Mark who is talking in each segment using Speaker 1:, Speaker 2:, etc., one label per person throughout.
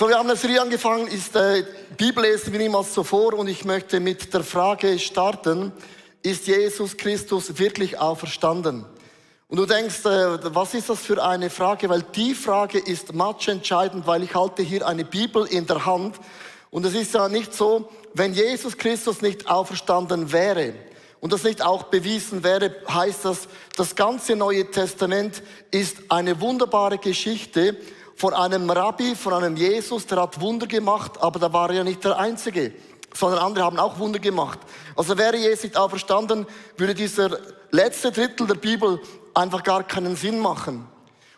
Speaker 1: So, wir haben eine Serie angefangen, ist Bibellesen wie niemals zuvor, und ich möchte mit der Frage starten: Ist Jesus Christus wirklich auferstanden? Und du denkst, was ist das für eine Frage? Weil die Frage ist matchentscheidend, weil ich halte hier eine Bibel in der Hand. Und es ist ja nicht so, wenn Jesus Christus nicht auferstanden wäre und das nicht auch bewiesen wäre, heißt das, das ganze Neue Testament ist eine wunderbare Geschichte von einem Rabbi, von einem Jesus, der hat Wunder gemacht, aber da war er ja nicht der Einzige, sondern andere haben auch Wunder gemacht. Also wäre Jesus nicht auferstanden, würde dieser letzte Drittel der Bibel einfach gar keinen Sinn machen.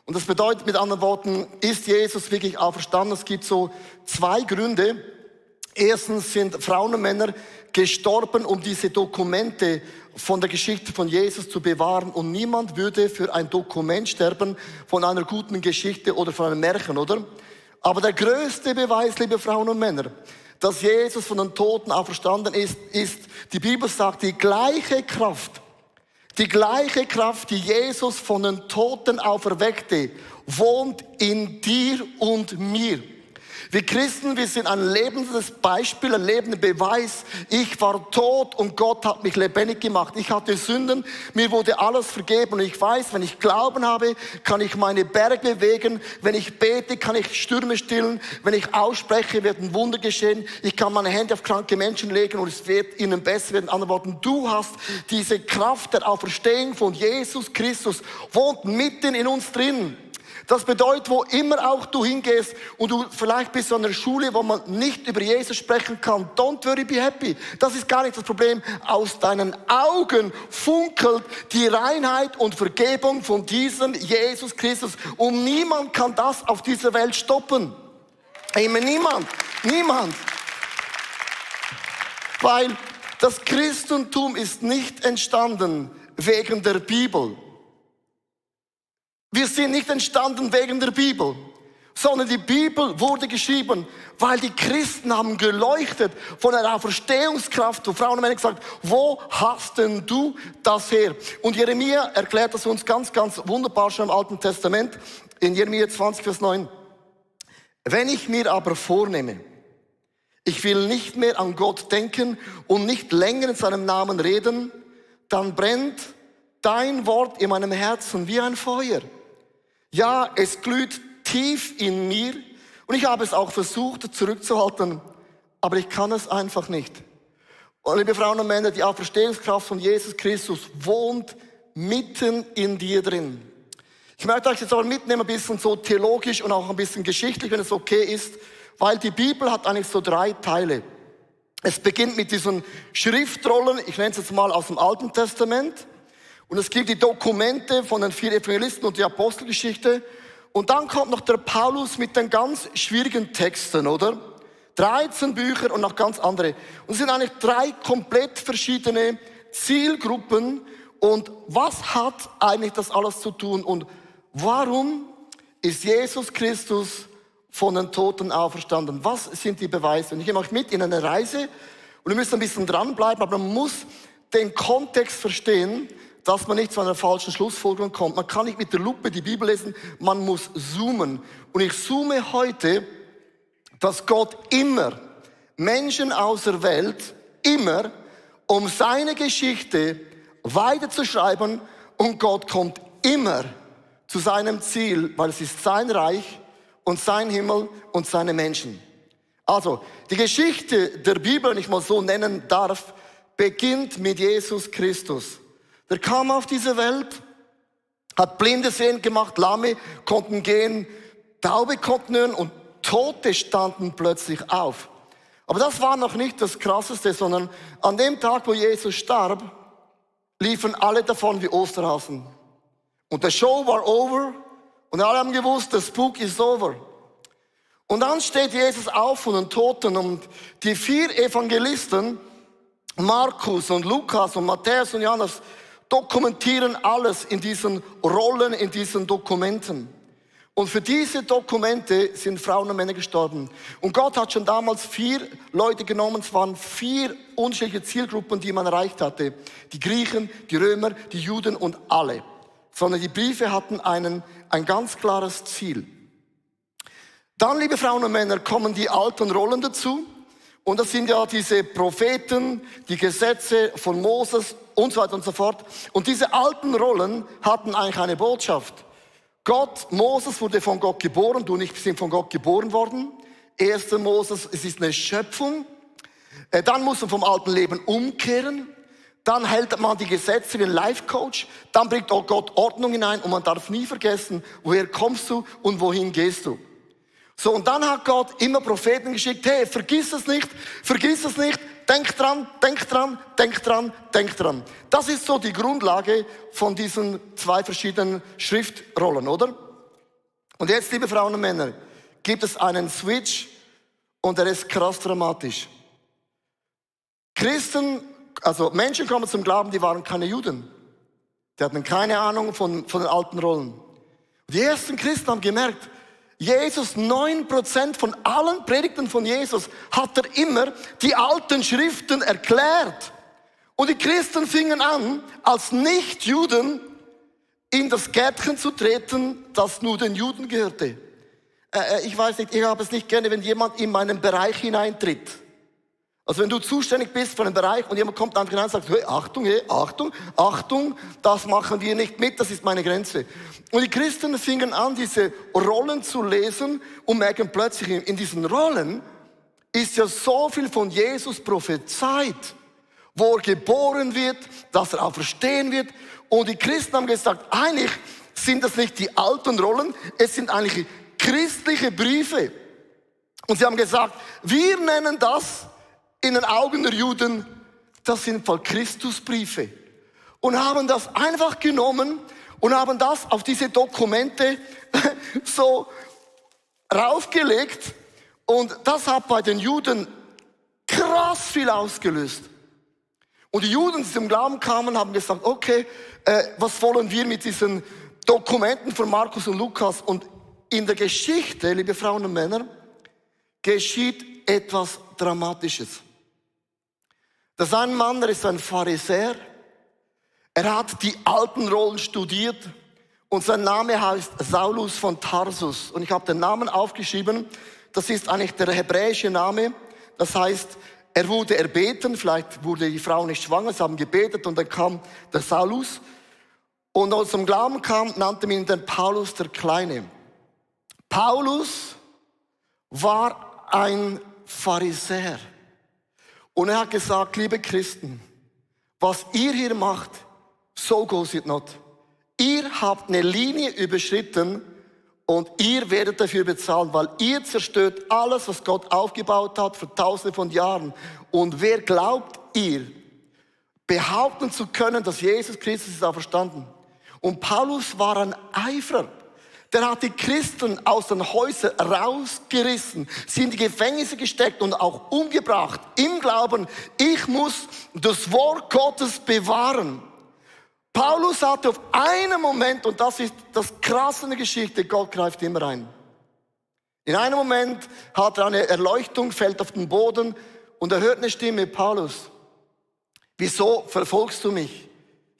Speaker 1: Und das bedeutet mit anderen Worten, ist Jesus wirklich auferstanden? Es gibt so zwei Gründe. Erstens sind Frauen und Männer gestorben, um diese Dokumente von der Geschichte von Jesus zu bewahren. Und niemand würde für ein Dokument sterben von einer guten Geschichte oder von einem Märchen, oder? Aber der größte Beweis, liebe Frauen und Männer, dass Jesus von den Toten auferstanden ist, die Bibel sagt, die gleiche Kraft, die Jesus von den Toten auferweckte, wohnt in dir und mir. Wir Christen, wir sind ein lebendes Beispiel, ein lebender Beweis. Ich war tot und Gott hat mich lebendig gemacht. Ich hatte Sünden, mir wurde alles vergeben. Und ich weiß, wenn ich Glauben habe, kann ich meine Berge bewegen. Wenn ich bete, kann ich Stürme stillen. Wenn ich ausspreche, wird ein Wunder geschehen. Ich kann meine Hände auf kranke Menschen legen und es wird ihnen besser werden. In anderen Worten, du hast diese Kraft der Auferstehung von Jesus Christus, wohnt mitten in uns drin. Das bedeutet, wo immer auch du hingehst und du vielleicht bist an einer Schule, wo man nicht über Jesus sprechen kann, don't worry, be happy. Das ist gar nicht das Problem. Aus deinen Augen funkelt die Reinheit und Vergebung von diesem Jesus Christus. Und niemand kann das auf dieser Welt stoppen. Amen, niemand. Weil das Christentum ist nicht entstanden wegen der Bibel. Wir sind nicht entstanden wegen der Bibel, sondern die Bibel wurde geschrieben, weil die Christen haben geleuchtet von der Auferstehungskraft. Und Frauen und Männer gesagt, wo hast denn du das her? Und Jeremia erklärt das uns ganz, ganz wunderbar schon im Alten Testament, in Jeremia 20, Vers 9. Wenn ich mir aber vornehme, ich will nicht mehr an Gott denken und nicht länger in seinem Namen reden, dann brennt dein Wort in meinem Herzen wie ein Feuer. Ja, es glüht tief in mir und ich habe es auch versucht zurückzuhalten, aber ich kann es einfach nicht. Und liebe Frauen und Männer, die Auferstehungskraft von Jesus Christus wohnt mitten in dir drin. Ich möchte euch jetzt aber mitnehmen, ein bisschen so theologisch und auch ein bisschen geschichtlich, wenn es okay ist, weil die Bibel hat eigentlich so 3 Teile. Es beginnt mit diesen Schriftrollen, ich nenne es jetzt mal aus dem Alten Testament. Und es gibt die Dokumente von den 4 Evangelisten und die Apostelgeschichte. Und dann kommt noch der Paulus mit den ganz schwierigen Texten, oder? 13 Bücher und noch ganz andere. Und es sind eigentlich 3 komplett verschiedene Zielgruppen. Und was hat eigentlich das alles zu tun? Und warum ist Jesus Christus von den Toten auferstanden? Was sind die Beweise? Und ich nehme euch mit in eine Reise. Und ihr müsst ein bisschen dranbleiben, aber man muss den Kontext verstehen, dass man nicht zu einer falschen Schlussfolgerung kommt. Man kann nicht mit der Lupe die Bibel lesen, man muss zoomen. Und ich zoome heute, dass Gott immer Menschen aus der Welt, immer, um seine Geschichte weiterzuschreiben, und Gott kommt immer zu seinem Ziel, weil es ist sein Reich und sein Himmel und seine Menschen. Also, die Geschichte der Bibel, wenn ich mal so nennen darf, beginnt mit Jesus Christus. Der kam auf diese Welt, hat Blinde sehend gemacht, Lahme konnten gehen, Taube konnten hören und Tote standen plötzlich auf. Aber das war noch nicht das Krasseste, sondern an dem Tag, wo Jesus starb, liefen alle davon wie Osterhasen. Und der Show war over und alle haben gewusst, der Spuk ist over. Und dann steht Jesus auf von den Toten und die 4 Evangelisten, Markus und Lukas und Matthäus und Johannes, dokumentieren alles in diesen Rollen, in diesen Dokumenten. Und für diese Dokumente sind Frauen und Männer gestorben. Und Gott hat schon damals 4 Leute genommen, es waren 4 unterschiedliche Zielgruppen, die man erreicht hatte. Die Griechen, die Römer, die Juden und alle. Sondern die Briefe hatten ein ganz klares Ziel. Dann, liebe Frauen und Männer, kommen die alten Rollen dazu. Und das sind ja diese Propheten, die Gesetze von Moses und so weiter und so fort. Und diese alten Rollen hatten eigentlich eine Botschaft. Moses wurde von Gott geboren, du und ich sind von Gott geboren worden. 1. Moses, es ist eine Schöpfung. Dann muss man vom alten Leben umkehren. Dann hält man die Gesetze wie ein Life-Coach. Dann bringt auch Gott Ordnung hinein und man darf nie vergessen, woher kommst du und wohin gehst du. So, und dann hat Gott immer Propheten geschickt, hey, vergiss es nicht, denk dran, denk dran, denk dran, denk dran. Das ist so die Grundlage von diesen zwei verschiedenen Schriftrollen, oder? Und jetzt, liebe Frauen und Männer, gibt es einen Switch und der ist krass dramatisch. Menschen kommen zum Glauben, die waren keine Juden. Die hatten keine Ahnung von den alten Rollen. Und die ersten Christen haben gemerkt, 9% von allen Predigten von Jesus hat er immer die alten Schriften erklärt. Und die Christen fingen an, als Nichtjuden in das Gärtchen zu treten, das nur den Juden gehörte. Ich weiß nicht, ich habe es nicht gerne, wenn jemand in meinen Bereich hineintritt. Also wenn du zuständig bist für einen Bereich und jemand kommt einfach hinein und sagt, hey, Achtung, das machen wir nicht mit, das ist meine Grenze. Und die Christen fingen an, diese Rollen zu lesen und merken plötzlich, in diesen Rollen ist ja so viel von Jesus prophezeit, wo er geboren wird, dass er auferstehen wird. Und die Christen haben gesagt, eigentlich sind das nicht die alten Rollen, es sind eigentlich christliche Briefe. Und sie haben gesagt, wir nennen das in den Augen der Juden, das sind voll Christusbriefe. Und haben das einfach genommen und haben das auf diese Dokumente so raufgelegt. Und das hat bei den Juden krass viel ausgelöst. Und die Juden, die zum Glauben kamen, haben gesagt, okay, was wollen wir mit diesen Dokumenten von Markus und Lukas? Und in der Geschichte, liebe Frauen und Männer, geschieht etwas Dramatisches. Das ist ein Mann, der ist ein Pharisäer. Er hat die alten Rollen studiert und sein Name heißt Saulus von Tarsus. Und ich habe den Namen aufgeschrieben. Das ist eigentlich der hebräische Name. Das heißt, er wurde erbeten. Vielleicht wurde die Frau nicht schwanger. Sie haben gebetet und dann kam der Saulus. Und als er zum Glauben kam, nannte man ihn den Paulus der Kleine. Paulus war ein Pharisäer. Und er hat gesagt, liebe Christen, was ihr hier macht, so goes it not. Ihr habt eine Linie überschritten und ihr werdet dafür bezahlen, weil ihr zerstört alles, was Gott aufgebaut hat für tausende von Jahren. Und wer glaubt ihr, behaupten zu können, dass Jesus Christus ist auferstanden? Und Paulus war ein Eiferer. Der hat die Christen aus den Häusern rausgerissen, sie in die Gefängnisse gesteckt und auch umgebracht. Im Glauben, ich muss das Wort Gottes bewahren. Paulus hatte auf einen Moment, und das ist das Krasse in der Geschichte, Gott greift immer ein. In einem Moment hat er eine Erleuchtung, fällt auf den Boden und er hört eine Stimme, Paulus, wieso verfolgst du mich?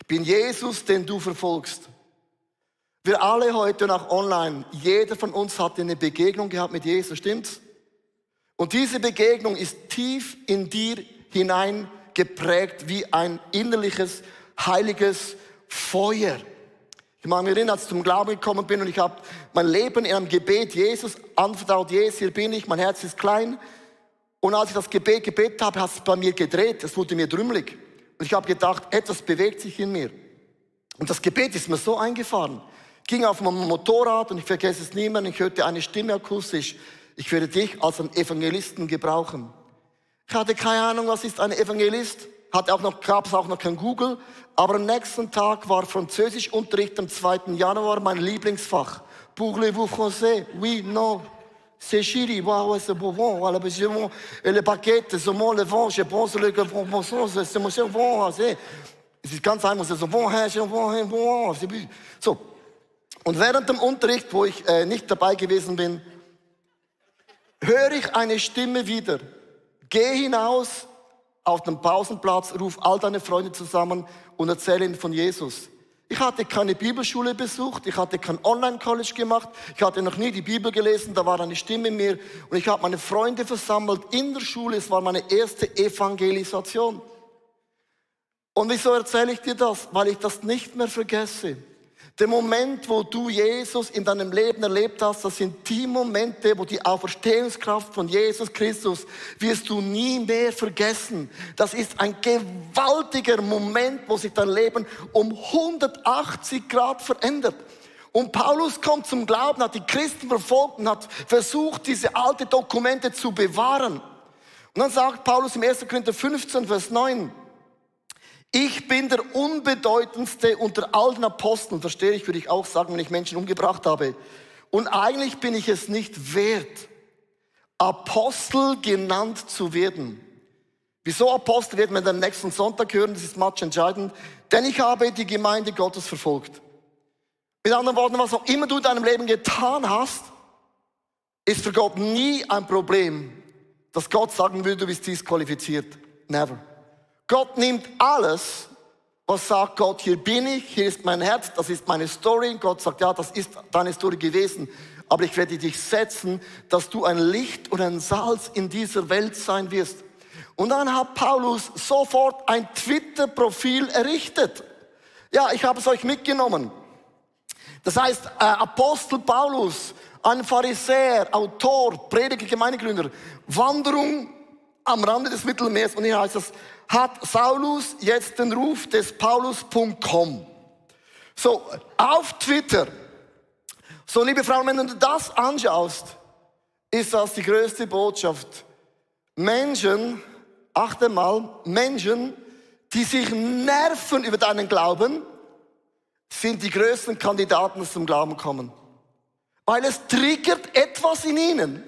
Speaker 1: Ich bin Jesus, den du verfolgst. Wir alle heute und auch online, jeder von uns hat eine Begegnung gehabt mit Jesus, stimmt's? Und diese Begegnung ist tief in dir hinein geprägt wie ein innerliches, heiliges Feuer. Ich mag mich erinnern, als ich zum Glauben gekommen bin und ich habe mein Leben in einem Gebet Jesus anvertraut. Jesus, hier bin ich, mein Herz ist klein. Und als ich das Gebet gebetet habe, hat es bei mir gedreht, es wurde mir drümmelig. Und ich habe gedacht, etwas bewegt sich in mir. Und das Gebet ist mir so eingefahren. Ich ging auf meinem Motorrad und ich vergesse es nie mehr, ich hörte eine Stimme akustisch. Ich werde dich als einen Evangelisten gebrauchen. Ich hatte keine Ahnung, was ist ein Evangelist. Gab es auch noch kein Google. Aber am nächsten Tag war Französischunterricht am 2. Januar mein Lieblingsfach. Parlez-vous français? Oui, non. C'est chéri, ouais, c'est bon, voilà, le paquet, c'est bon, le vent, je pense, le c'est bon, es ist ganz einfach, c'est bon, so. Und während dem Unterricht, wo ich nicht dabei gewesen bin, höre ich eine Stimme wieder. Geh hinaus auf den Pausenplatz, ruf all deine Freunde zusammen und erzähle ihnen von Jesus. Ich hatte keine Bibelschule besucht, ich hatte kein Online-College gemacht, ich hatte noch nie die Bibel gelesen, da war eine Stimme in mir und ich habe meine Freunde versammelt in der Schule, es war meine erste Evangelisation. Und wieso erzähle ich dir das? Weil ich das nicht mehr vergesse. Der Moment, wo du Jesus in deinem Leben erlebt hast, das sind die Momente, wo die Auferstehungskraft von Jesus Christus wirst du nie mehr vergessen. Das ist ein gewaltiger Moment, wo sich dein Leben um 180 Grad verändert. Und Paulus kommt zum Glauben, hat die Christen verfolgt und hat versucht, diese alten Dokumente zu bewahren. Und dann sagt Paulus im 1. Korinther 15, Vers 9, ich bin der unbedeutendste unter allen Aposteln, verstehe ich, würde ich auch sagen, wenn ich Menschen umgebracht habe. Und eigentlich bin ich es nicht wert, Apostel genannt zu werden. Wieso Apostel werden wir am nächsten Sonntag hören, das ist much entscheidend. Denn ich habe die Gemeinde Gottes verfolgt. Mit anderen Worten, was auch immer du in deinem Leben getan hast, ist für Gott nie ein Problem, dass Gott sagen würde, du bist disqualifiziert. Never. Gott nimmt alles, was sagt Gott, hier bin ich, hier ist mein Herz, das ist meine Story. Gott sagt, ja, das ist deine Story gewesen, aber ich werde dich setzen, dass du ein Licht und ein Salz in dieser Welt sein wirst. Und dann hat Paulus sofort ein Twitter-Profil errichtet. Ja, ich habe es euch mitgenommen. Das heißt, Apostel Paulus, ein Pharisäer, Autor, Prediger, Gemeindegründer, Wanderung am Rande des Mittelmeers. Und hier heißt es, hat Saulus jetzt den Ruf des Paulus.com. So, auf Twitter. So, liebe Frauen, wenn du das anschaust, ist das die größte Botschaft. Menschen, achte mal, Menschen, die sich nerven über deinen Glauben, sind die größten Kandidaten, die zum Glauben kommen. Weil es triggert etwas in ihnen.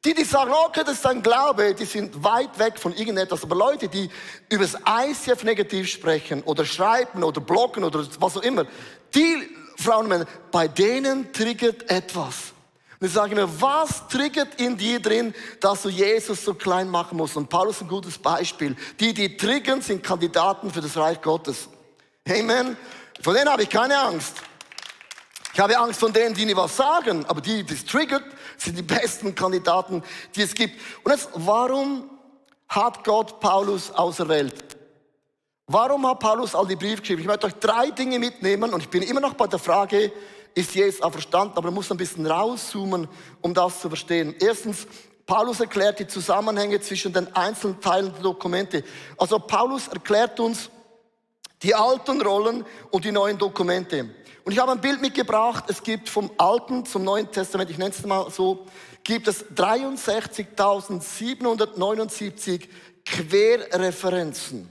Speaker 1: Die sagen, okay, das ist ein Glaube, die sind weit weg von irgendetwas. Aber Leute, die über das ICF negativ sprechen oder schreiben oder bloggen oder was auch immer, die Frauen und Männer, bei denen triggert etwas. Und ich sage mir, was triggert in dir drin, dass du Jesus so klein machen musst? Und Paulus ist ein gutes Beispiel. Die triggern, sind Kandidaten für das Reich Gottes. Amen. Von denen habe ich keine Angst. Ich habe Angst von denen, die nie was sagen, aber die das triggert, sind die besten Kandidaten, die es gibt. Und jetzt, warum hat Gott Paulus auserwählt? Warum hat Paulus all die Briefe geschrieben? Ich möchte euch 3 Dinge mitnehmen und ich bin immer noch bei der Frage, ist Jesus auferstanden? Aber man muss ein bisschen rauszoomen, um das zu verstehen. Erstens, Paulus erklärt die Zusammenhänge zwischen den einzelnen Teilen der Dokumente. Also Paulus erklärt uns die alten Rollen und die neuen Dokumente. Und ich habe ein Bild mitgebracht, es gibt vom Alten zum Neuen Testament, ich nenne es mal so, gibt es 63.779 Querreferenzen.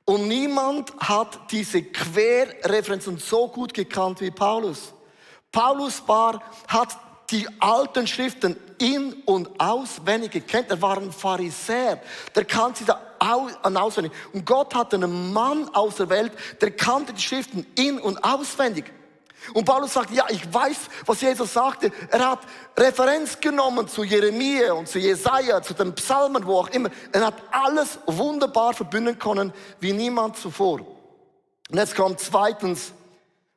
Speaker 1: Und niemand hat diese Querreferenzen so gut gekannt wie Paulus. Paulus hat die alten Schriften in- und auswendig gekannt. Er war ein Pharisäer, der kannte sie da auswendig. Und Gott hat einen Mann auserwählt, der kannte die Schriften in- und auswendig. Und Paulus sagt, ja, ich weiß, was Jesus sagte. Er hat Referenz genommen zu Jeremia und zu Jesaja, zu den Psalmen, wo auch immer. Er hat alles wunderbar verbinden können, wie niemand zuvor. Und jetzt kommt zweitens,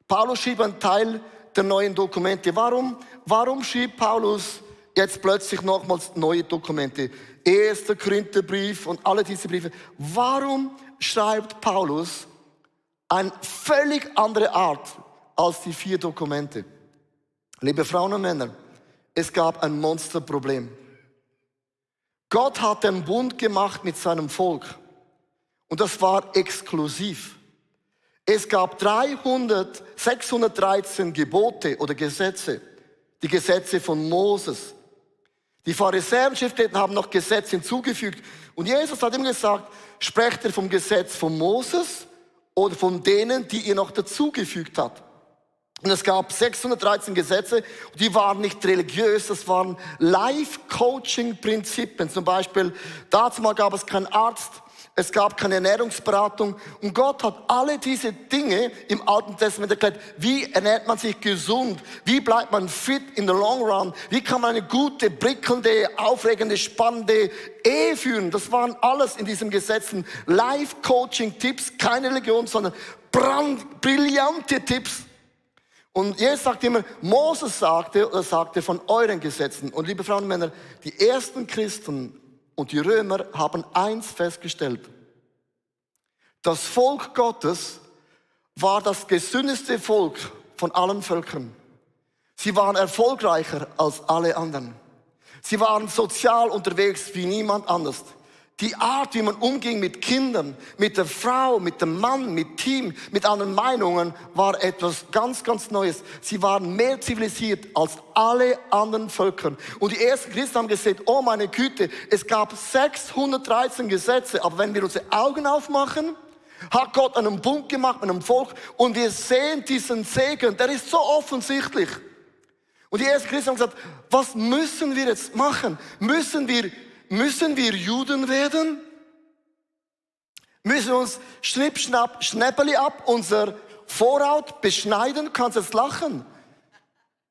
Speaker 1: Paulus schrieb einen Teil der neuen Dokumente. Warum schrieb Paulus jetzt plötzlich nochmals neue Dokumente? 1. Korintherbrief und alle diese Briefe. Warum schreibt Paulus eine völlig andere Art als die 4 Dokumente? Liebe Frauen und Männer, es gab ein Monsterproblem. Gott hat den Bund gemacht mit seinem Volk. Und das war exklusiv. Es gab 613 Gebote oder Gesetze. Die Gesetze von Moses. Die Pharisäer und Schriftgelehrten haben noch Gesetze hinzugefügt. Und Jesus hat ihm gesagt, sprecht ihr vom Gesetz von Moses oder von denen, die ihr noch dazugefügt habt. Und es gab 613 Gesetze, die waren nicht religiös, das waren Life-Coaching-Prinzipien. Zum Beispiel, dazu mal gab es keinen Arzt, es gab keine Ernährungsberatung. Und Gott hat alle diese Dinge im Alten Testament erklärt. Wie ernährt man sich gesund? Wie bleibt man fit in the long run? Wie kann man eine gute, prickelnde, aufregende, spannende Ehe führen? Das waren alles in diesen Gesetzen. Life-Coaching-Tipps, keine Religion, sondern brillante Tipps. Und Jesus sagt immer, Moses sagte von euren Gesetzen. Und liebe Frauen und Männer, die ersten Christen und die Römer haben eins festgestellt. Das Volk Gottes war das gesündeste Volk von allen Völkern. Sie waren erfolgreicher als alle anderen. Sie waren sozial unterwegs wie niemand anders. Die Art, wie man umging mit Kindern, mit der Frau, mit dem Mann, mit Team, mit anderen Meinungen, war etwas ganz, ganz Neues. Sie waren mehr zivilisiert als alle anderen Völker. Und die ersten Christen haben gesagt, oh meine Güte, es gab 613 Gesetze, aber wenn wir unsere Augen aufmachen, hat Gott einen Bund gemacht mit einem Volk und wir sehen diesen Segen, der ist so offensichtlich. Und die ersten Christen haben gesagt, was müssen wir jetzt machen? Müssen wir Juden werden? Müssen wir uns schnipp, schnapp, schnäppeli ab, unser Vorhaut beschneiden? Kannst jetzt lachen.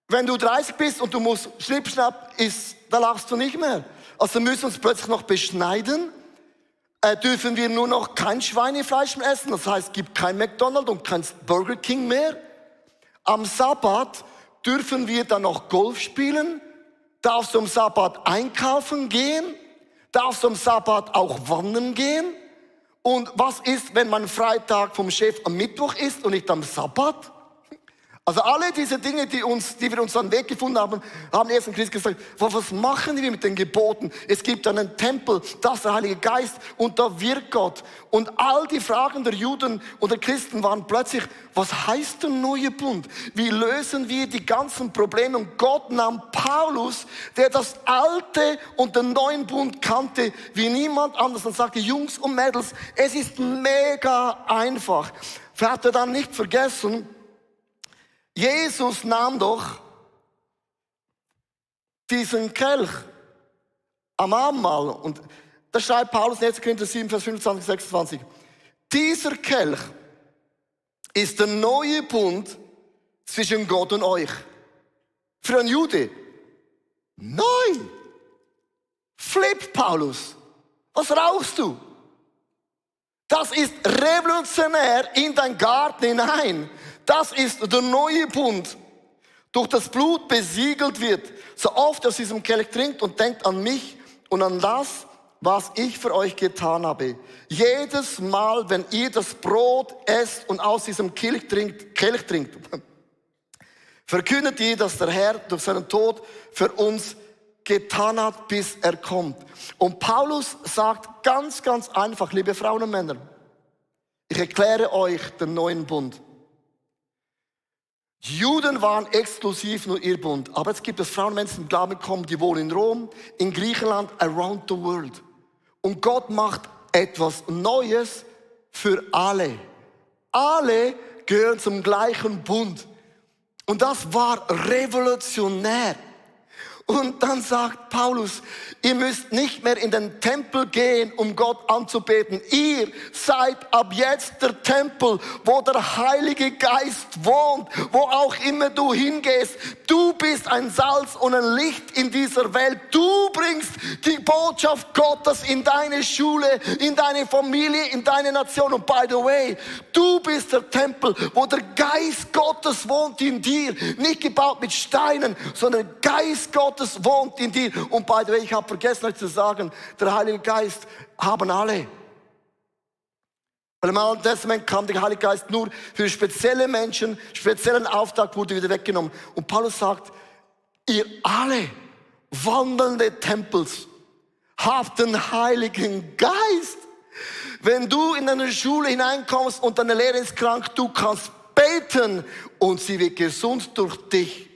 Speaker 1: Wenn du 30 bist und du musst schnipp, schnapp, da lachst du nicht mehr. Also müssen wir uns plötzlich noch beschneiden. Dürfen wir nur noch kein Schweinefleisch mehr essen? Das heißt, es gibt kein McDonald's und kein Burger King mehr. Am Sabbat dürfen wir dann noch Golf spielen? Darfst du am Sabbat einkaufen gehen? Darfst du am Sabbat auch wandern gehen? Und was ist, wenn mein Freitag vom Chef am Mittwoch ist und nicht am Sabbat? Also alle diese Dinge, die wir uns an den Weg gefunden haben, haben die ersten Christen gesagt, was machen wir mit den Geboten? Es gibt einen Tempel, das ist der Heilige Geist und da wirkt Gott. Und all die Fragen der Juden und der Christen waren plötzlich, was heißt der neue Bund? Wie lösen wir die ganzen Probleme? Und Gott nahm Paulus, der das alte und den neuen Bund kannte, wie niemand anders, und sagte, Jungs und Mädels, es ist mega einfach. Hat er dann nicht vergessen, Jesus nahm doch diesen Kelch am Abendmahl. Und da schreibt Paulus in 1. Korinther 7, Vers 25, 26. Dieser Kelch ist der neue Bund zwischen Gott und euch. Für einen Jude. Neu. Flippt Paulus. Was rauchst du? Das ist revolutionär in dein Garten hinein. Das ist der neue Bund, durch das Blut besiegelt wird. So oft aus diesem Kelch trinkt und denkt an mich und an das, was ich für euch getan habe. Jedes Mal, wenn ihr das Brot esst und aus diesem Kelch trinkt, verkündet ihr, dass der Herr durch seinen Tod für uns getan hat, bis er kommt. Und Paulus sagt ganz, ganz einfach, liebe Frauen und Männer, ich erkläre euch den neuen Bund. Juden waren exklusiv nur ihr Bund. Aber jetzt gibt es Frauen und Männer, die zum Glauben kommen, die wohnen in Rom, in Griechenland, around the world. Und Gott macht etwas Neues für alle. Alle gehören zum gleichen Bund. Und das war revolutionär. Und dann sagt Paulus, ihr müsst nicht mehr in den Tempel gehen, um Gott anzubeten. Ihr seid ab jetzt der Tempel, wo der Heilige Geist wohnt, wo auch immer du hingehst. Du bist ein Salz und ein Licht in dieser Welt. Du bringst die Botschaft Gottes in deine Schule, in deine Familie, in deine Nation. Und by the way, du bist der Tempel, wo der Geist Gottes wohnt in dir. Nicht gebaut mit Steinen, sondern der Geist Gottes wohnt in dir. Und by the way, ich habe vergessen euch zu sagen, der Heilige Geist haben alle. Weil im Alten Testament kam der Heilige Geist nur für spezielle Menschen, speziellen Auftrag wurde wieder weggenommen. Und Paulus sagt, ihr alle wandelnde Tempels habt den Heiligen Geist. Wenn du in eine Schule hineinkommst und deine Lehrerin ist krank, du kannst beten und sie wird gesund durch dich.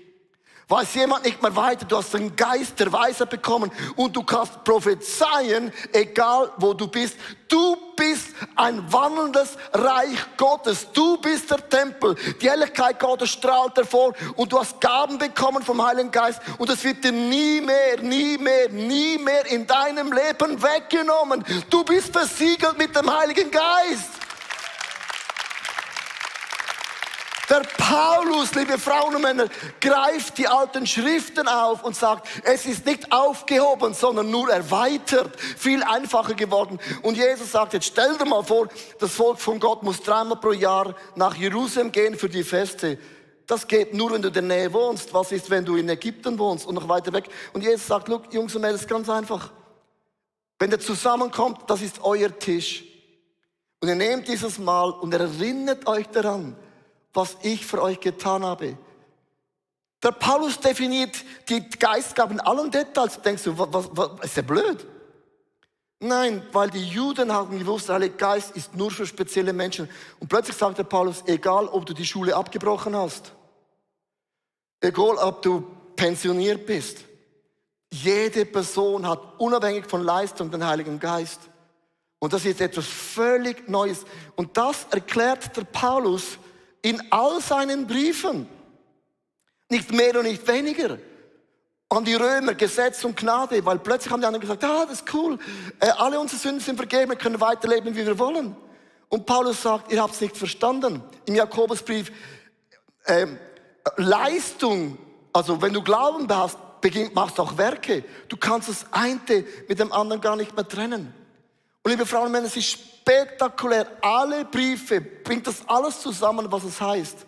Speaker 1: Weiß jemand nicht mehr weiter, du hast den Geist der Weisheit bekommen und du kannst prophezeien, egal wo du bist. Du bist ein wandelndes Reich Gottes. Du bist der Tempel. Die Herrlichkeit Gottes strahlt hervor und du hast Gaben bekommen vom Heiligen Geist und es wird dir nie mehr in deinem Leben weggenommen. Du bist versiegelt mit dem Heiligen Geist. Der Paulus, liebe Frauen und Männer, greift die alten Schriften auf und sagt, es ist nicht aufgehoben, sondern nur erweitert, viel einfacher geworden. Und Jesus sagt, jetzt stell dir mal vor, das Volk von Gott muss 3-mal pro Jahr nach Jerusalem gehen für die Feste. Das geht nur, wenn du in der Nähe wohnst. Was ist, wenn du in Ägypten wohnst und noch weiter weg? Und Jesus sagt, look, Jungs und Mädels, ganz einfach. Wenn ihr zusammenkommt, das ist euer Tisch. Und ihr nehmt dieses Mahl und erinnert euch daran, was ich für euch getan habe. Der Paulus definiert die Geistgaben in allen Details. Denkst du, was ist der blöd? Nein, weil die Juden haben gewusst, der Heilige Geist ist nur für spezielle Menschen. Und plötzlich sagt der Paulus, egal ob du die Schule abgebrochen hast, egal ob du pensioniert bist, jede Person hat unabhängig von Leistung den Heiligen Geist. Und das ist etwas völlig Neues. Und das erklärt der Paulus in all seinen Briefen. Nicht mehr und nicht weniger. An die Römer, Gesetz und Gnade, weil plötzlich haben die anderen gesagt, das ist cool, alle unsere Sünden sind vergeben, wir können weiterleben, wie wir wollen. Und Paulus sagt, ihr habt es nicht verstanden. Im Jakobusbrief, Leistung, also wenn du Glauben hast, machst du auch Werke. Du kannst das eine mit dem anderen gar nicht mehr trennen. Und liebe Frauen und Männer, es ist spektakulär. Alle Briefe bringt das alles zusammen, was es heißt,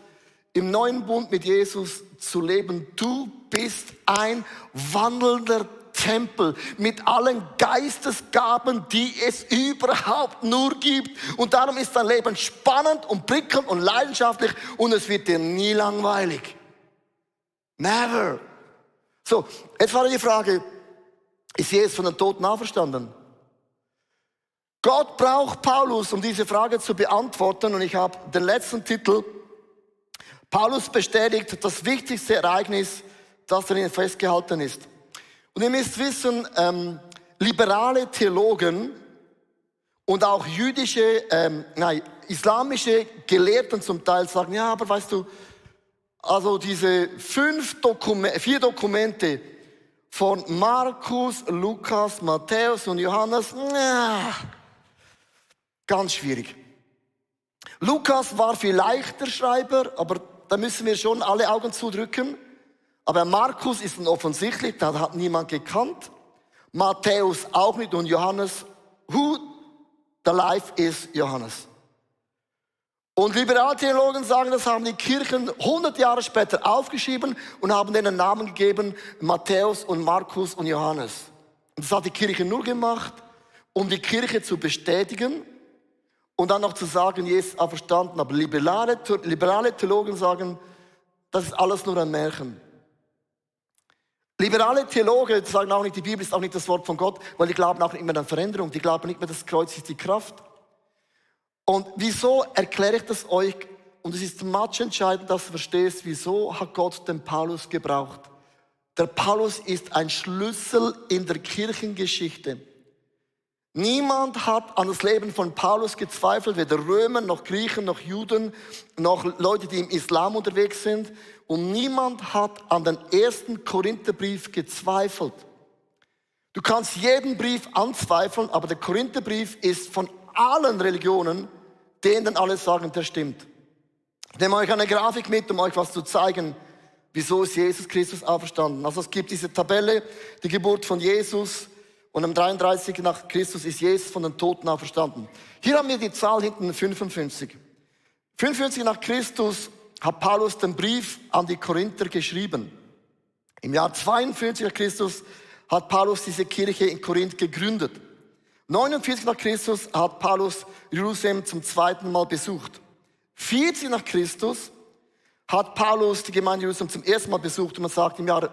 Speaker 1: im neuen Bund mit Jesus zu leben. Du bist ein wandelnder Tempel mit allen Geistesgaben, die es überhaupt nur gibt. Und darum ist dein Leben spannend und prickelnd und leidenschaftlich und es wird dir nie langweilig. Never. So, jetzt war die Frage, ist Jesus von den Toten auferstanden? Gott braucht Paulus, um diese Frage zu beantworten. Und ich habe den letzten Titel, Paulus bestätigt das wichtigste Ereignis, das darin festgehalten ist. Und ihr müsst wissen, liberale Theologen und auch islamische Gelehrten zum Teil sagen, ja, aber weißt du, also diese 4 Dokumente von Markus, Lukas, Matthäus und Johannes, ganz schwierig. Lukas war vielleicht der Schreiber, aber da müssen wir schon alle Augen zudrücken. Aber Markus ist offensichtlich, da hat niemand gekannt. Matthäus auch nicht und Johannes, who the life is Johannes. Und Liberaltheologen sagen, das haben die Kirchen 100 Jahre später aufgeschrieben und haben denen Namen gegeben, Matthäus und Markus und Johannes. Und das hat die Kirche nur gemacht, um die Kirche zu bestätigen und dann noch zu sagen, Jesus ist auferstanden. Aber liberale Theologen sagen, das ist alles nur ein Märchen. Liberale Theologen sagen auch nicht, die Bibel ist auch nicht das Wort von Gott, weil die glauben auch nicht mehr an Veränderung, die glauben nicht mehr, das Kreuz ist die Kraft. Und wieso erkläre ich das euch? Und es ist entscheidend, dass du verstehst, wieso hat Gott den Paulus gebraucht. Der Paulus ist ein Schlüssel in der Kirchengeschichte. Niemand hat an das Leben von Paulus gezweifelt, weder Römer, noch Griechen, noch Juden, noch Leute, die im Islam unterwegs sind. Und niemand hat an den 1. Korintherbrief gezweifelt. Du kannst jeden Brief anzweifeln, aber der Korintherbrief ist von allen Religionen, denen alle sagen, der stimmt. Ich nehme euch eine Grafik mit, um euch was zu zeigen, wieso ist Jesus Christus auferstanden. Also es gibt diese Tabelle, die Geburt von Jesus, und am 33 nach Christus ist Jesus von den Toten auferstanden. Hier haben wir die Zahl hinten 55. 55 nach Christus hat Paulus den Brief an die Korinther geschrieben. Im Jahr 42 nach Christus hat Paulus diese Kirche in Korinth gegründet. 49 nach Christus hat Paulus Jerusalem zum 2. Mal besucht. 40 nach Christus hat Paulus die Gemeinde Jerusalem zum 1. Mal besucht. Und man sagt, im Jahr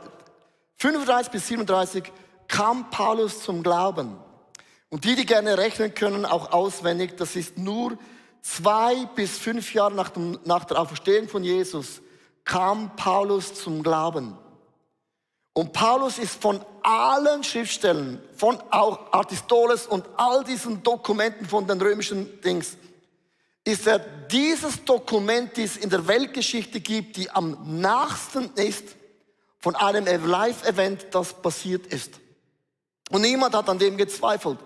Speaker 1: 35 bis 37 kam Paulus zum Glauben. Und die gerne rechnen können, auch auswendig, das ist nur 2 bis 5 Jahre nach der Auferstehung von Jesus, kam Paulus zum Glauben. Und Paulus ist von allen Schriftstellen, von auch Aristoteles und all diesen Dokumenten von den römischen Dings, ist er dieses Dokument, das es in der Weltgeschichte gibt, die am nachsten ist von einem Live-Event, das passiert ist. Und niemand hat an dem gezweifelt.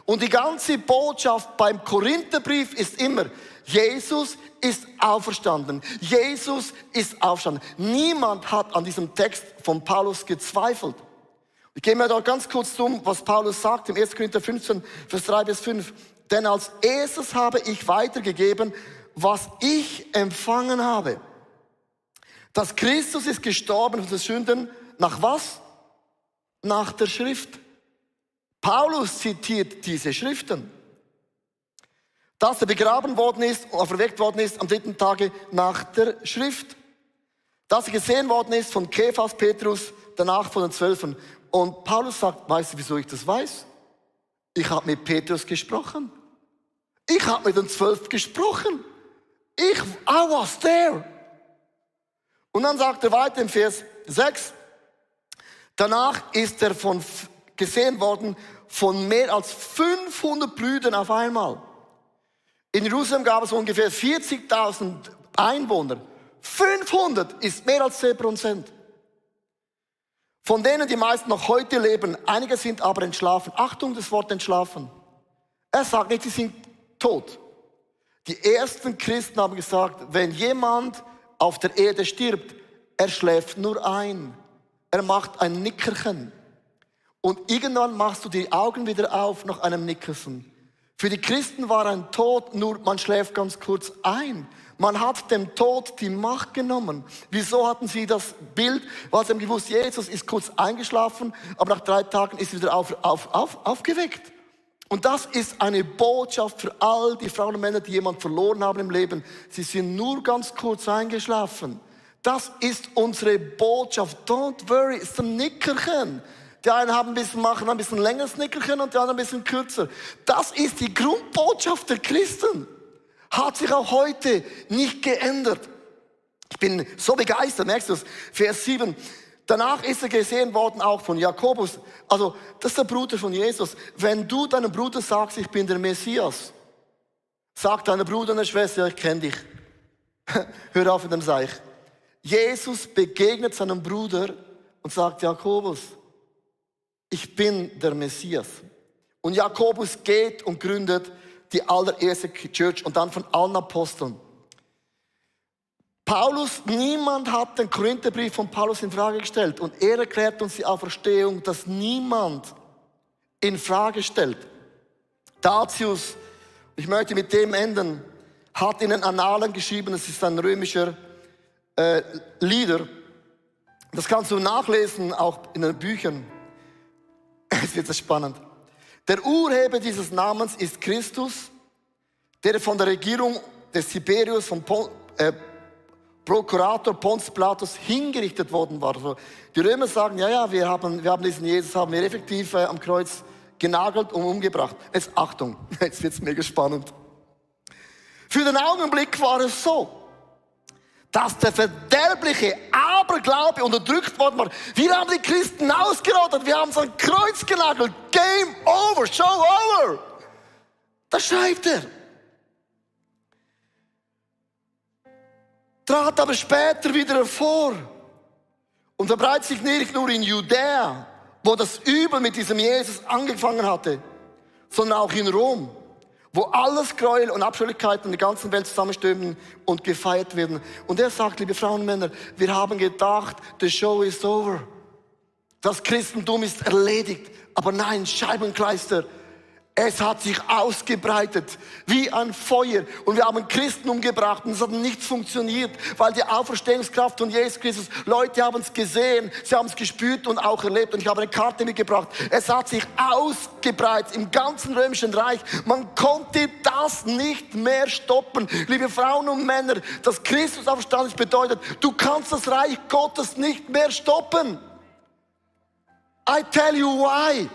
Speaker 1: Und die ganze Botschaft beim Korintherbrief ist immer, Jesus ist auferstanden. Jesus ist auferstanden. Niemand hat an diesem Text von Paulus gezweifelt. Ich gehe mir da ganz kurz um, was Paulus sagt im 1. Korinther 15, Vers 3 bis 5. Denn als erstes habe ich weitergegeben, was ich empfangen habe. Dass Christus ist gestorben für unsere Sünden. Nach was? Nach der Schrift. Paulus zitiert diese Schriften. Dass er begraben worden ist und auferweckt worden ist am 3. Tage nach der Schrift. Dass er gesehen worden ist von Kephas, Petrus, danach von den 12. Und Paulus sagt, weißt du, wieso ich das weiß? Ich habe mit Petrus gesprochen. Ich habe mit den 12 gesprochen. I was there. Und dann sagt er weiter im Vers 6, danach ist er gesehen worden von mehr als 500 Brüdern auf einmal. In Jerusalem gab es ungefähr 40.000 Einwohner. 500 ist mehr als 10%. Von denen die meisten noch heute leben, einige sind aber entschlafen. Achtung, das Wort entschlafen. Er sagt nicht, sie sind tot. Die ersten Christen haben gesagt, wenn jemand auf der Erde stirbt, er schläft nur ein. Er macht ein Nickerchen. Und irgendwann machst du die Augen wieder auf nach einem Nickerchen. Für die Christen war ein Tod nur, man schläft ganz kurz ein. Man hat dem Tod die Macht genommen. Wieso hatten sie das Bild? Weil sie haben gewusst, Jesus ist kurz eingeschlafen, aber nach 3 Tagen ist er wieder aufgeweckt. Und das ist eine Botschaft für all die Frauen und Männer, die jemand verloren haben im Leben. Sie sind nur ganz kurz eingeschlafen. Das ist unsere Botschaft. Don't worry, ist ein Nickerchen. Die einen machen ein bisschen längeres Nickerchen und die anderen ein bisschen kürzer. Das ist die Grundbotschaft der Christen. Hat sich auch heute nicht geändert. Ich bin so begeistert, merkst du es? Vers 7. Danach ist er gesehen worden auch von Jakobus. Also, das ist der Bruder von Jesus. Wenn du deinem Bruder sagst, ich bin der Messias, sagt deiner Bruder und der Schwester, ja, ich kenne dich. Hör auf mit dem Seich. Jesus begegnet seinem Bruder und sagt, Jakobus, ich bin der Messias. Und Jakobus geht und gründet die allererste Church und dann von allen Aposteln. Paulus, niemand hat den Korintherbrief von Paulus in Frage gestellt. Und er erklärt uns die Auferstehung, dass niemand in Frage stellt. Datius, ich möchte mit dem enden, hat in den Annalen geschrieben, das ist ein römischer Leader. Das kannst du nachlesen, auch in den Büchern. Es wird spannend. Der Urheber dieses Namens ist Christus, der von der Regierung des Tiberius, vom Prokurator Pontius Pilatus hingerichtet worden war. Also die Römer sagen, ja, wir haben diesen Jesus haben wir effektiv am Kreuz genagelt und umgebracht. Jetzt Achtung, jetzt wird's mega spannend. Für den Augenblick war es so, dass der verderbliche Aberglaube unterdrückt worden war. Wir haben die Christen ausgerottet, wir haben es an Kreuz genagelt. Game over, show over. Das schreibt er. Trat aber später wieder hervor und verbreitet sich nicht nur in Judäa, wo das Übel mit diesem Jesus angefangen hatte, sondern auch in Rom, wo alles Gräuel und Abscheulichkeiten in der ganzen Welt zusammenstürmen und gefeiert werden. Und er sagt, liebe Frauen und Männer, wir haben gedacht, the show is over. Das Christentum ist erledigt. Aber nein, Scheibenkleister. Es hat sich ausgebreitet wie ein Feuer. Und wir haben Christen umgebracht und es hat nichts funktioniert, weil die Auferstehungskraft von Jesus Christus, Leute haben es gesehen, sie haben es gespürt und auch erlebt. Und ich habe eine Karte mitgebracht. Es hat sich ausgebreitet im ganzen römischen Reich. Man konnte das nicht mehr stoppen. Liebe Frauen und Männer, dass Christus auferstanden ist, bedeutet, du kannst das Reich Gottes nicht mehr stoppen. I tell you why.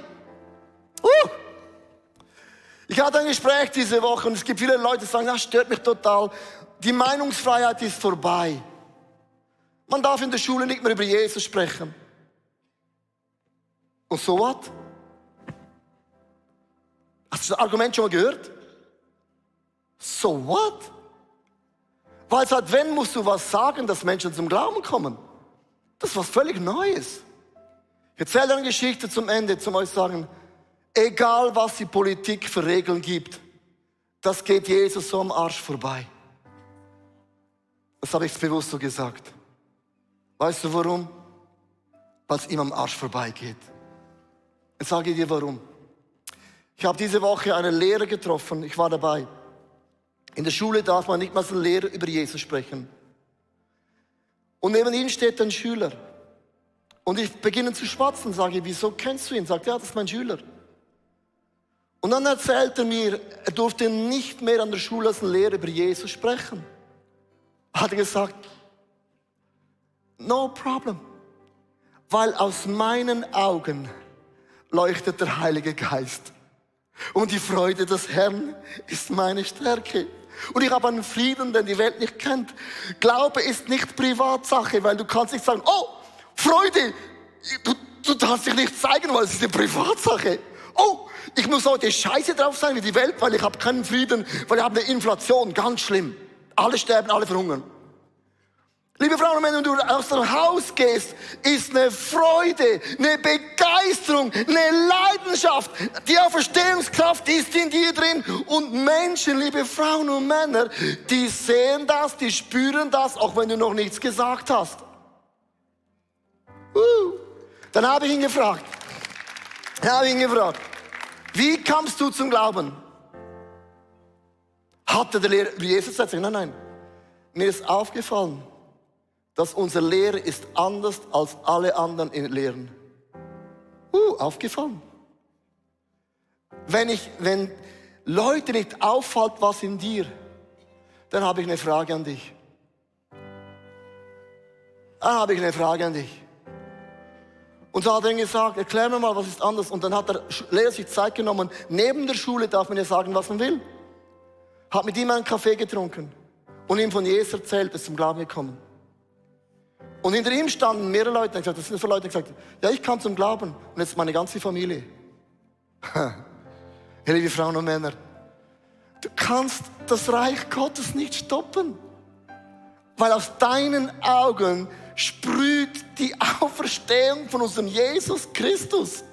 Speaker 1: Ich hatte ein Gespräch diese Woche und es gibt viele Leute, die sagen, das stört mich total. Die Meinungsfreiheit ist vorbei. Man darf in der Schule nicht mehr über Jesus sprechen. Und so was? Hast du das Argument schon mal gehört? So what? Weil seit wenn musst du was sagen, dass Menschen zum Glauben kommen? Das ist was völlig Neues. Ich erzähle eine Geschichte zum Ende, zum euch sagen, Egal, was die Politik für Regeln gibt, das geht Jesus so am Arsch vorbei. Das habe ich bewusst so gesagt. Weißt du warum? Weil es ihm am Arsch vorbeigeht. Ich sage dir warum. Ich habe diese Woche einen Lehrer getroffen, ich war dabei. In der Schule darf man nicht mal als Lehrer über Jesus sprechen. Und neben ihm steht ein Schüler. Und ich beginne zu schwatzen, sage, wieso kennst du ihn? Sagt, ja, das ist mein Schüler. Und dann erzählt er mir, er durfte nicht mehr an der Schule als Lehrer über Jesus sprechen. Hat er gesagt, no problem. Weil aus meinen Augen leuchtet der Heilige Geist. Und die Freude des Herrn ist meine Stärke. Und ich habe einen Frieden, den die Welt nicht kennt. Glaube ist nicht Privatsache, weil du kannst nicht sagen, oh, Freude, du darfst dich nicht zeigen, weil es ist eine Privatsache. Oh, ich muss heute scheiße drauf sein wie die Welt, weil ich habe keinen Frieden, weil ich habe eine Inflation, ganz schlimm. Alle sterben, alle verhungern. Liebe Frauen und Männer, wenn du aus dem Haus gehst, ist eine Freude, eine Begeisterung, eine Leidenschaft. Die Auferstehungskraft ist in dir drin. Und Menschen, liebe Frauen und Männer, die sehen das, die spüren das, auch wenn du noch nichts gesagt hast. Dann habe ich ihn gefragt, wie kamst du zum Glauben? Hatte der Lehrer über Jesus erzählt? Nein. Mir ist aufgefallen, dass unser Lehrer ist anders als alle anderen Lehren. Aufgefallen. Wenn Leute nicht auffällt, was in dir, dann habe ich eine Frage an dich. Und so hat er ihm gesagt, erklär mir mal, was ist anders. Und dann hat der Lehrer sich Zeit genommen. Neben der Schule darf man ja sagen, was man will. Hat mit ihm einen Kaffee getrunken und ihm von Jesus erzählt, ist zum Glauben gekommen. Und hinter ihm standen mehrere Leute, und gesagt, das sind für Leute, die gesagt, ja, ich kam zum Glauben. Und jetzt meine ganze Familie. Hey, liebe Frauen und Männer, du kannst das Reich Gottes nicht stoppen. Weil aus deinen Augen sprüht die Auferstehung von unserem Jesus Christus.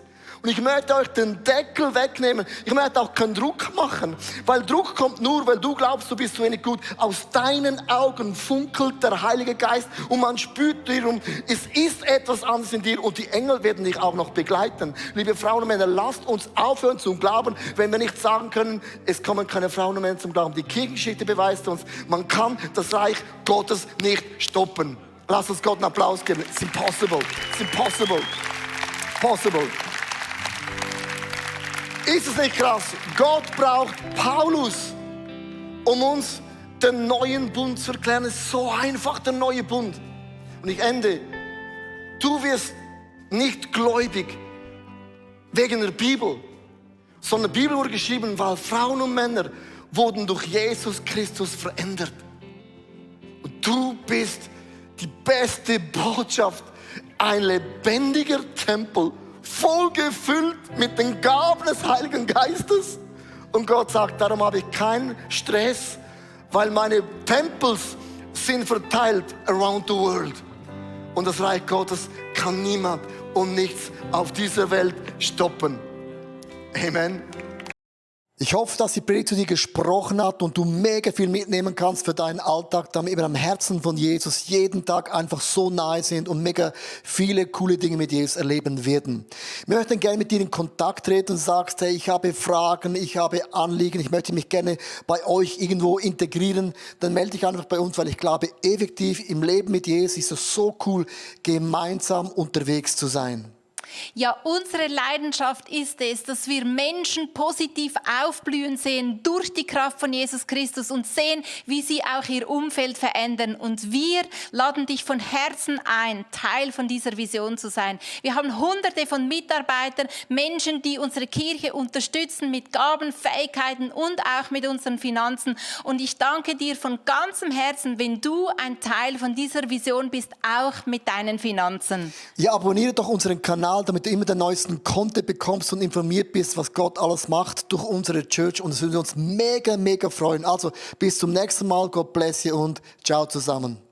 Speaker 1: Und ich möchte euch den Deckel wegnehmen. Ich möchte auch keinen Druck machen. Weil Druck kommt nur, weil du glaubst, du bist so wenig gut. Aus deinen Augen funkelt der Heilige Geist und man spürt darum, es ist etwas anderes in dir und die Engel werden dich auch noch begleiten. Liebe Frauen und Männer, lasst uns aufhören zum Glauben, wenn wir nicht sagen können, es kommen keine Frauen und Männer zum Glauben. Die Kirchengeschichte beweist uns, man kann das Reich Gottes nicht stoppen. Lasst uns Gott einen Applaus geben. It's impossible. It's impossible. Possible. Ist es nicht krass? Gott braucht Paulus, um uns den neuen Bund zu erklären. Es ist so einfach, der neue Bund. Und ich ende. Du wirst nicht gläubig wegen der Bibel, sondern die Bibel wurde geschrieben, weil Frauen und Männer wurden durch Jesus Christus verändert. Und du bist die beste Botschaft, ein lebendiger Tempel, voll gefüllt mit den Gaben des Heiligen Geistes. Und Gott sagt, darum habe ich keinen Stress, weil meine Tempels sind verteilt around the world. Und das Reich Gottes kann niemand und nichts auf dieser Welt stoppen. Amen. Ich hoffe, dass die Predigt zu dir gesprochen hat und du mega viel mitnehmen kannst für deinen Alltag, damit wir am Herzen von Jesus jeden Tag einfach so nahe sind und mega viele coole Dinge mit Jesus erleben werden. Wir möchten gerne mit dir in Kontakt treten und sagst, hey, ich habe Fragen, ich habe Anliegen, ich möchte mich gerne bei euch irgendwo integrieren, dann melde dich einfach bei uns, weil ich glaube, effektiv im Leben mit Jesus ist es so cool, gemeinsam unterwegs zu sein.
Speaker 2: Ja, unsere Leidenschaft ist es, dass wir Menschen positiv aufblühen sehen durch die Kraft von Jesus Christus und sehen, wie sie auch ihr Umfeld verändern. Und wir laden dich von Herzen ein, Teil von dieser Vision zu sein. Wir haben Hunderte von Mitarbeitern, Menschen, die unsere Kirche unterstützen mit Gaben, Fähigkeiten und auch mit unseren Finanzen. Und ich danke dir von ganzem Herzen, wenn du ein Teil von dieser Vision bist, auch mit deinen Finanzen.
Speaker 1: Ja, abonniere doch unseren Kanal, damit du immer den neuesten Content bekommst und informiert bist, was Gott alles macht durch unsere Church. Und es würde uns mega, mega freuen. Also bis zum nächsten Mal. God bless you und ciao zusammen.